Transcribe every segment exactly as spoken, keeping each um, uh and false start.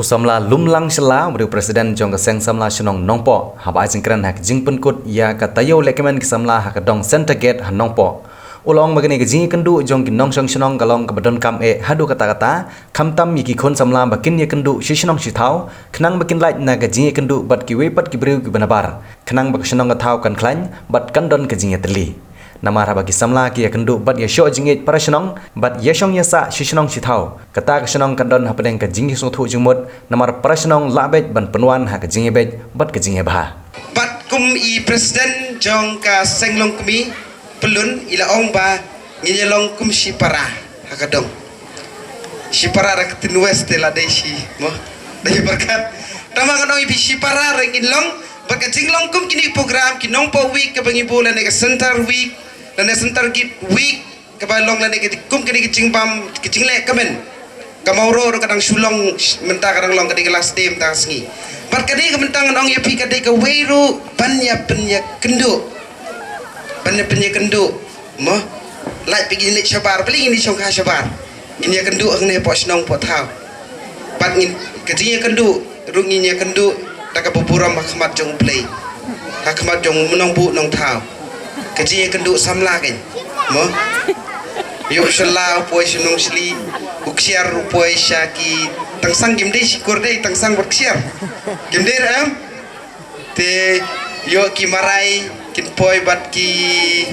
U samla Lumlang Shylla, u dei u president jong ka seng samla shnong Nongpoh, haba ai jingkren ha ka jingpynkut ïa ka taïew lehkmen ki samla ha ka dong Centre Gate ha Nongpoh, u la ong ba kane ka jingïakynduh jong ki nongshong shnong ka long kaba donkam eh haduh katta katta, khamtam ïa ki khun samla ba kin ïakynduh shi shnong shi thaw, khnang ba kin lait na ka jingïakynduh bad kiwei pat ki briew kiba nabar, khnang ba ka shnong ka thaw kan khlaiñ bad kan don ka jingïatylli. Namar haba ki samla ki ïakynduh bad ïashoh jingïeit para shnong bad ïashong ïasah shi shnong shi thaw, kata ka shnong kan don hapdeng ka jingïasngewthuh jingmut, namar para shnong lah beit ban pynwan ha ka jingïabeit bad ka jingïabha. Bad kum i president jong ka seng longkmie, pyllun, i la ong ba ngin ïalong kum shipara ha ka dong. Shipara da ka ktien West te la dei shi, mo, dei byrkhat. Tangba ngan ong ïa phi, shipara ruh ngin long, bad ka jinglong kum kine ki program, ki Nongpoh Week kaba ngi buh, lane ka Centre Week, lane Centre Gate Week, kaba long lane ka kum kine ki jingbam, ki jingleh kmen. Ka Mawroh ruh ka dang shu long, mynta ka dang long, ka dei ka last day mynta ka sngi. Bad ka dei ka, mynta ngan ong ïa phi, ka dei kawei ruh ban ïa pynïakynduh. Ban ïa pynïakynduh. Mo? Lait phi, ngin leit shabar, balei ngin ïashong kha shabar? Ngin ïakynduh hangne hapoh shnong hapoh thaw. Bad ngin, ka jingïakynduh ruh ngin ïakynduh da kaba burom ha khmat jong U Blei, ha khmat jong u nongbuh nongthaw. Ka jingïakynduh samla kein. Mo? Ïoh u Shylla u poi sha Nongshli, u Ksiar u poi sha ki Tangsang, kim dei shi kur dei Tangsang bad Ksiar. Kim dei re em? Te ïoh ki Marai kin poi bad ki,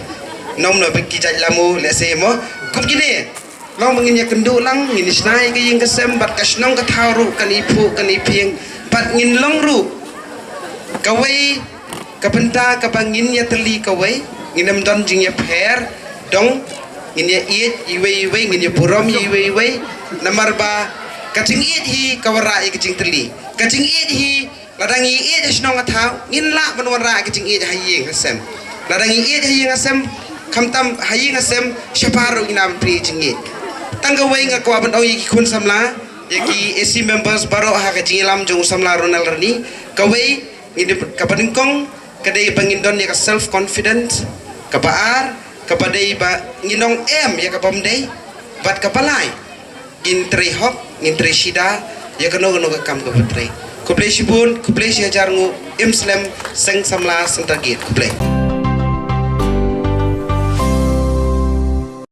nongno, bad ki jait Lammu lehse, mo. Kum kine. Long ba ngin ïakynduh lang, ngin ïashna ïa ka ïing ka sem, bad ka shnong ka thaw ruh kan iphuh, kan iphieng, bad ngin long ruh kawei, ka bynta kaba ngin ïatylli kawei, ngin ym don jingïapher dong, ngin ïaieit iwei iwei, ngin ïaburom iwei iwei. Namar ba ka jingïeit hi ka wanrah ïa ka jingtylli. Ka jingïeit hi, lada ngi ïeit ha shnong ha thaw, ngin lah ban wanrah ka jingïeit ha ïing ha sem. Lada ngi ïeit ha ïing ha sem, khamtam ha ïing ha sem, shabar ruh ngin ym trei jingïeit. Tang kawei nga kwah ban ong ïa ki khun samla, ïa ki A C members baroh ha ka jingïalam jong u samla Ronald Rani, kawei, ngin dei, kaba nyngkong ka dei ba ngin don ïa ka self confidence, kaba ar, kaba dei ba ngin ong em ïa kaba ym dei, bad kaba lai, ngin trei hok, ngin trei shida ïa kano kano ka kam kaba trei. Khublei shibun, khublei shihajar nguh, im slem, seng samla Centre Gate, khublei.